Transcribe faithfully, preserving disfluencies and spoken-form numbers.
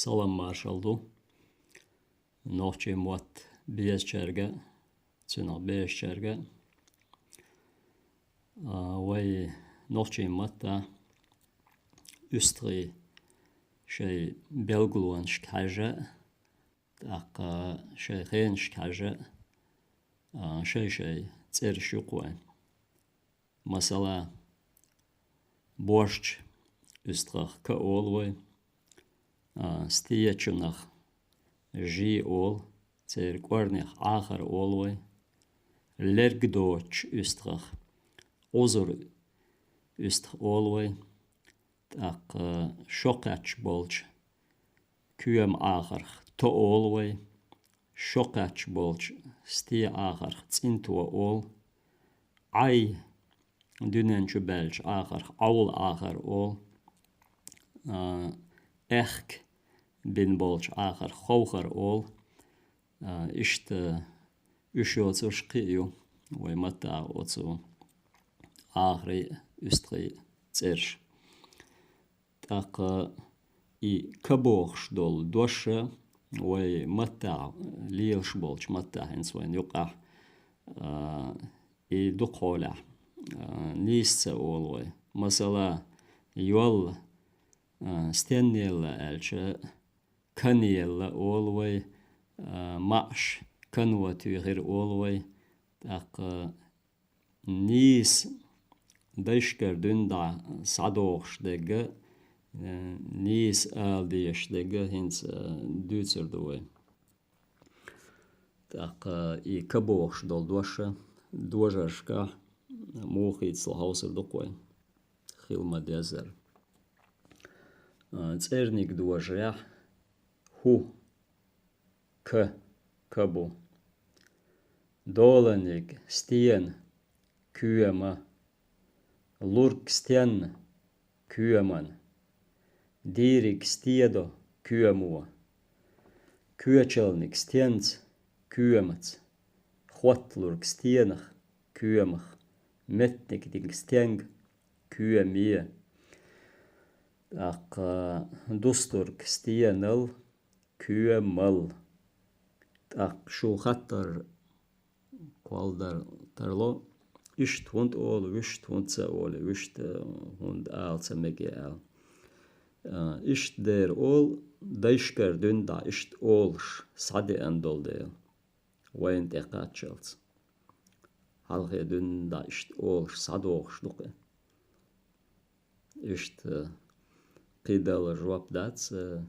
Салам-маршалла ду нохчийн мотт безачаьрга, цунах бешачаьрга. А, вай нохчийн маттахь уьстагӀий шайн белгалонашка хьежжа, тӀаккха шайн хенашка хьежжа, а, шай-шай цӀераш ю-кх вайн. Масала, борч уьстагӀах ка олу вай, а, стечунах жи олу, церан кӀорнех Ӏахар олу вай, лерг доцуш уьстагӀах Ӏузур уьстагӀа олу вай, тӀаккха шо кхаьчча болчу коьма Ӏахарх то олу вай, шо кхаьчча болчу сте Ӏахарх цӀинто олу, Ӏай дуьнен чу баьллачу Ӏахарх Ӏовла Ӏахар олу, а, аьхка бина болчу Ӏахарх ховхар олу. А, иштта уьш йоцурш кхин а ю вай маттахь оцу Ӏахарийн а, уьстагӀийн а цӀераш. ТӀаккха и ка бохуш долу дош а вай маттахь, лелаш болчу маттахь хӀинца вайна юкъахь, а, и дукха хьолахь, а, нийса ца олу вай. Масала, йолла, а, стенна елла аьлча, канна елла олу вай, а, маӀаш кано туьйхира олу вай, тӀаккха нийса дайшкара дуьйна дӀа схьадохуш дерг а, э, нийса ала дезаш дерг а хӀинца, э, дуьйцур ду вай. ТӀаккха и ка бохуш долу дош а дожаршкахь муха хийцало хьовсур ду-кх вай, хила ма-деззара. Э, цӀерниг дожарехь хӀу, ка, ка бу. Доланиг стена, коьма. Лург стенна, коьман. Дийриг стедо, коьмо. Коьчалниг стенца, коьмаца. Хотталург стенах, коьмах. Меттигниг стенга, коьме. ТӀаккха дустург стенал, коьмал. ТӀаккха шун хаттар кхолладар тарло: иштта хӀунда олу, вуьшта хӀунда ца олу, вуьшта хӀунда ала ца меге аьлла. А, иштта дера олу, дайшкара дуьйна дӀа иштта олуш схьадеана долу дела, вайна тӀе кхаччалц. Хьалхе дуьйна дӀа иштта олуш схьадохуш ду-кх и. Иштта кхидӀа жоп дац, э,